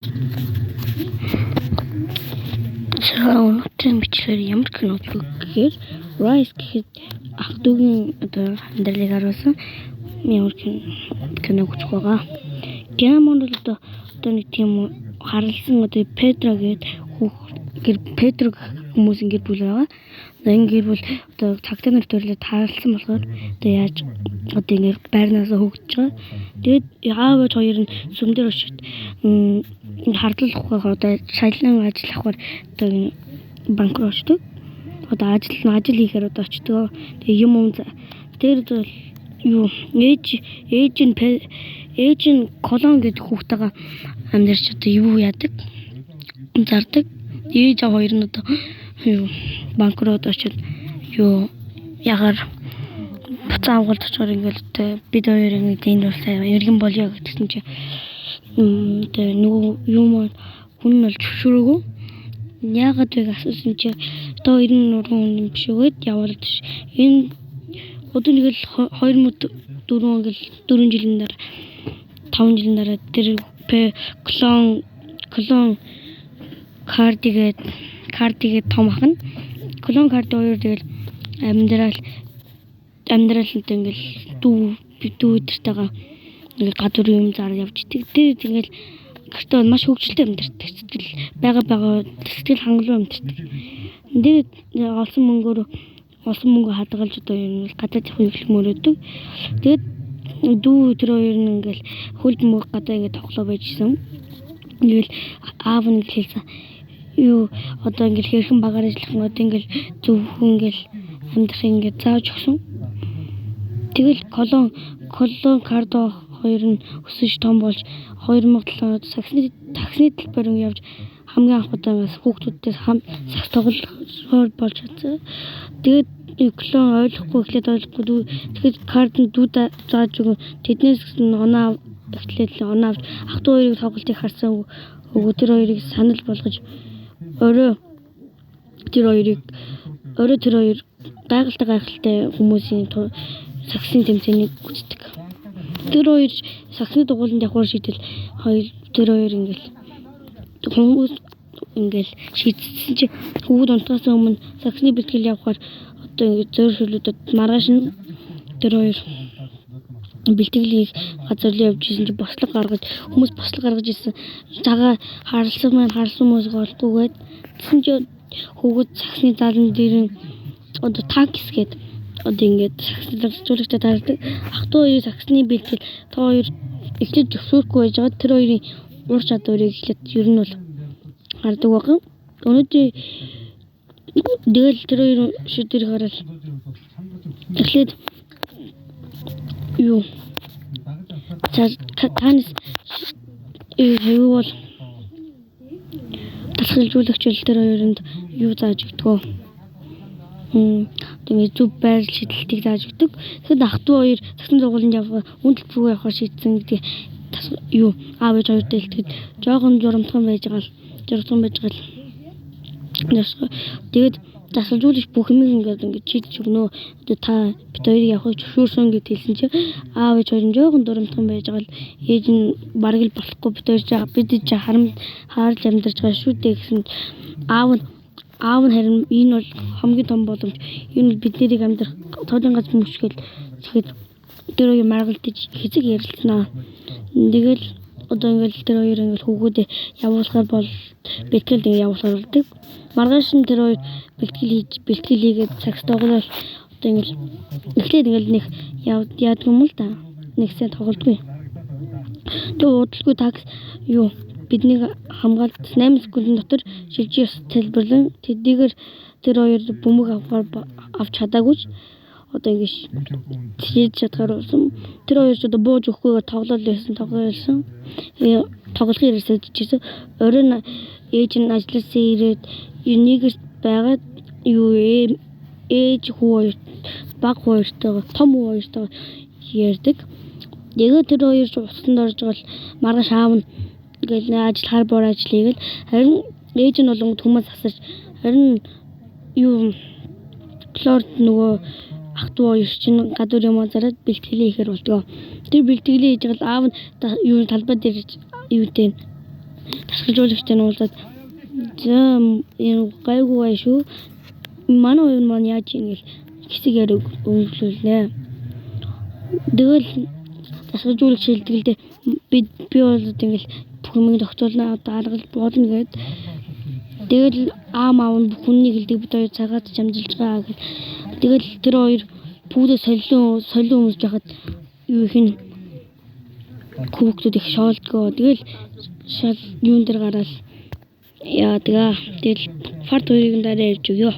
За, өнөөдрийн бичлэгээр ямар кино үзэх вэ гэхээр Rise гэхэд ах дүүгийн одоо амьдралыг харуулсан ямар киног үзэх байгаа. Кино маань бол одоо нэг тийм харалсан одоо Педро гэдэг хүүх гэр Педро гэх хүмүүсийн гэр бүл байгаа. Энэ гэр бүл одоо цагтаа нар төрлөө тааралсан болохоор одоо яаж одоо ингэ байрнаасаа хөөгдөж байгаа. Тэгээд аав ээж хоёр нь сүм дээр очиж хардлал авах, одоо шалан ажил авахар одоо банк руу очдог. Одоо ажил хийхээр одоо очдог. Тэгээ юм тэр бол юу ээж нь Колон гэдэг хүүхдтэйгээ амьдарч одоо юу яадаг, зардаг. Ээж аав хоёр нь одоо юу банк руу одоо очиод юу ягаар буцаан авгалт очихоор ингээл одоо бид хоёр ингээд энд бол иргэн болёо гэдгсэн чи тэгээ нөгөө юм хүн нь бол зөвшөөрөөгүй. Яагаад вэ гэж асуусан чи одоо 93 хүн биш өгөөд явуулаад ш. Энэ одоо нэг л 2004 он гэл 4 жилийн дараа, 5 жилийн дараа тэр клон Кардигээд том ах нь клон Карди хоёр тэгэл амьдрал ингээл дүү дүү өдөртэйгээ ингээл гадуур юм зараа явж идэг. Тэр ингээл гэртээ маш хөгжилтэй амьдардаг. Сэтгэл байгаа байгаа сэтгэл хангалуун амьдардаг. Тэр олсон мөнгөөр, олсон мөнгө хадгалж одоо юм гадаад явах юм мөрөөдөг. Тэгээд дүү тэр хоёр нь ингээл хөл бөмбөг гадаа ингээд тоглоо байжсэн. Ингээл аав нь хэлсэн, юу одоо ингээл хэрхэн багаар ажиллах юм, одоо ингээл зөвхөн ингээл амьдрах ингээд зааж өгсөн. Тэгэл Колон Кардо хоёр нь өсөж том болж 2007 онд саксны талбайр явж хамгийн анх удаа хүүхдүүдтэй сакс тоглохоор болж чадсан. Тэгээд Клон ойлгохгүй, эхлээд ойлгохгүй. Тэгэхэд Кард нь дүүд зааж өгөн тэднээс оноо эхлээд оноо авч ах дүү хоёрыг тоглолтыг харсан өгөө тэр хоёрыг санал болгож орой тэр хоёрыг орой тэр хоёр гайхалтай гайхалтай хүмүүсийн саксын тэмцээнийг үздэг. Тэр хоёр саксны дугууланд явахаар шийдэл хоёр тэр хоёр ингээл хүмүүс ингээл шийдсэн чи хүүхэд унтахаас өмнө саксны бэлтгэл явахаар одоо ингээд зөөр шөлүүдэд маргааш нь тэр хоёр бэлтгэл хийх газар руу явж исэн чи бослого гаргаж хүмүүс бослого гаргаж ирсэн. Цагаа харалсан маань харалсан хүмүүс олохгүйгээд тэгсэн чи хүүхэд саксны заалан дээр одоо такс гээд одоо ингээд саксны зарцуулагчтай таардаг. Ах дүү хоёр саксны бэлтгэл та хоёр эхлээд зөвшөөрөхгүй байж байгаа. Тэр хоёрын ур чадварыг эхлээд ер нь бол хардаг байгаа. Өнөөдөр тэгэл тэр хоёр шүдэр харал эхлээд юу танаас юу бол дасгалжуулагч бол тэр хоёронд юу зааж өгдөг. Тэгээд зөв байрлал шидэлтийг зааж өгдөг. Тэгэхэд ах дүү хоёр сагсан сургуулийн явах үн төлбөргүй явахаар шийдсэн гэдгийг юу аав ээж хоёртой хэлтэхэд жоохон журамтхан байж байгаа л журамтхан байж байгаа л. Тэгээд дасгалжуулагч бүх юмыг ингээд ингээд шийдэж өгнө. Одоо та бид хоёрыг явахыг зөвшөөрсөн гэд хэлсэн чи аав ээж хоёр нь жоохон дурамтхан байж байгаа л ээж нь бараг л болохгүй, бид хоёр бид чи харам хаарл амьдарч байгаа шүү дээ гэсэн аав нь харин энэ бол хамгийн том боломж. Энэ бол бид нарыг амьдрах тоолын гац мөчгөл тэгэхэд тэр хоёр маргалдаж хэзэг ярилцсанаа. Тэгэл одоо ингээл тэр хоёр ингээл хүүгүүдээ явуулахар бол бэлтгэл ингээ явуулахар болдог. Маргааш нь тэр хоёр бэлтгэл хийж бэлтгэл хийгээд сакс тоглол одоо ингээл эхлээд ингээл нэг яадаг юм л да. Нэг сайн тоглодгүй. Тэгээ удалгүй такс юу биднийг хамгаалт 8 секундын дотор шилжиж ёс тайлбарлан тэдгээр тэр хоёр бөмбөг авахар авч чадаагүй ч одоо ингэж хийж чадхаар болсон. Тэр хоёр ч одоо бууж өгөхгүйгээр тоглол байсан, тоглол байсан. Тоглохын ирээсээ жижигсэн. Оройн ээж нь ажилласаа ирээд нэгэрт байгаад юу ээж хүү хоёр, баг хүү хоёртойгоо, том хүү хоёртойгоо ярьдаг. Тэгээд тэр хоёр ч утсанд орж байгаа л маргааш аав нь ингээл ажил хар бор ажил хийгээл, харин ээж нь болонгод хүмүүс асарч, харин юу Лорд нөгөө ах дүү хоёр чинь гадуур юм зараад бэлтгэлээ хийхээр болдгоо. Тэр бэлтгэлээ хийж байгаа л аав нь юу талбай дээр юутэй Дасгалжуулагчтай нь уулзаад, за, энэ гайгүй бай шүү. Манай хоёр маань яаж юм гэл хэсэг яриаг өнгөлүүлнэ. Тэгэл дасгалжуулагч хэлдэг л дээ, би бол ингээл бүх юмыг зохицуулна, одоо аргалж болно гэд. Тэгэл аам аав нь бүх хүннийг хэлдэг, бид хоёр цагаад чамжилж байгаа гэл. Тэгэл тэр хоёр бүгдээ солион солион өмсөж байхад юу их нь хүүхдүүд их шоолдгоо. Тэгэл шал юун дээр гараал яа тэгээ. Тэгэл part 2-ыг дараа ярьж өгье.